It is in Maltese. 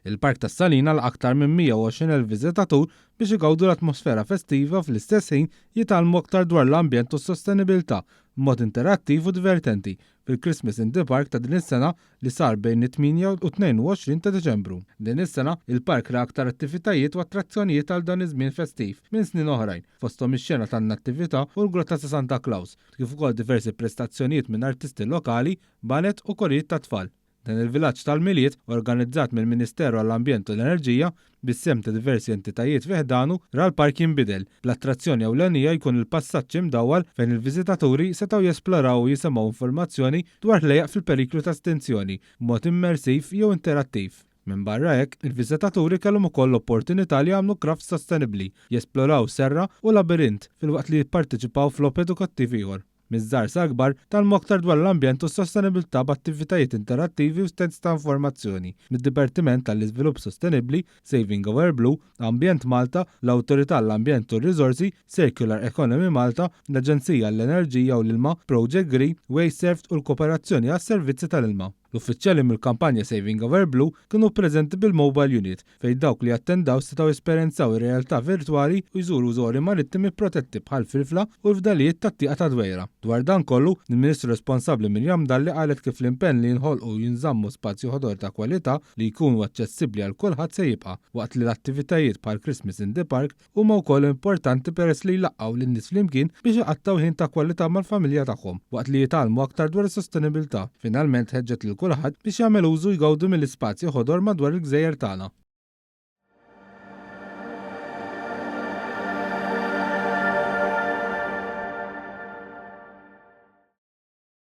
Il-Park tas-Salina laqa' aktar minn 120,000 viżitatur biex igawdu l-atmosfera festiva u fl-istess ħin jitgħallmu aktar dwar l-ambjent u s-sostenibilità b'mod interattiv u divertenti fil-Christmas in the Park ta' din is-sena li sar bejn it-8 u 22 ta' Diċembru. Din is-sena, il-park ra aktar attivitajiet u attrazzjonijiet għal dan iż-żmien festiv minn snin oħrajn, fosthom ix-xena tan-Nattività u l-Grotta ta' Santa Klaws, kif ukoll diversi prestazzjonijiet minn artisti lokali, baned u korijiet tat-tfal. Dan il-vilaġġ tal-Milied, organizzat mill-Ministeru għall-Ambjent u l-Enerġija, bis-sehem ta' diversi entitajiet fi ħdanu, ra l-park jinbidel, bl-attrazzjoni ewlenija jkun il-passaġġ imdawwal fejn il-viżitaturi setgħu jesploraw u jisimgħu informazzjoni dwar ħlejjaq fil-periklu ta' estinzjoni, b'mod immersiv jew interattiv. Minbarra hekk, il-viżitaturi kellhom ukoll l-opportunità li jagħmlu crafts sostenibbli, jesploraw serra u labirint filwaqt li jipparteċipaw f'logħob edukattiv ieħor. Miż-żgħar sal-kbar, tgħallmu aktar dwar l-ambjent u s-sostenibilità b'attivitajiet interattivi u stands ta' informazzjoni mid-Dipartiment għall-Iżvilupp Sostenibbli, Saving Our Blue, Ambjent Malta, l-Awtorità għall-Ambjent u r-Riżorsi, Circular Economy Malta, l-Aġenzija għall-Enerġija u l-Ilma, Project Green, WasteServed u l-Kooperazzjoni għas-Servizzi tal-Ilma. L-uffiċjali mill-kampanja Saving Our Blue kienu preżenti bil-mobile unit fejn dawk li attendaw setgħu jesperjenzaw ir-realtà virtwali u jżuru żoni marittimi protetti bħall-Filfla u l-fdalijiet tat-Tieqa ta' Dwejra. Dwar dan kollu, il-Ministru responsabbli Miriam Dalli qalet kif l-impenn li jinħolqu u jinżammu spazji ħodor ta' kwalità li jkunu aċċessibbli għal kulħadd se jibqa' waqt li l-attivitajiet bħal Christmas in the Park huma wkoll importanti peress li jlaqqgħu lin-nies flimkien biex iqattgħu ħin ta' kwalità mal-familja tagħhom, waqt li jitgħallmu aktar dwar is-sostenibilità. Finalment ħeġġet lil kulħadd biex jagħmel użu u jgawdu mill-ispazji ħodor madwar il-gżejjer tagħna.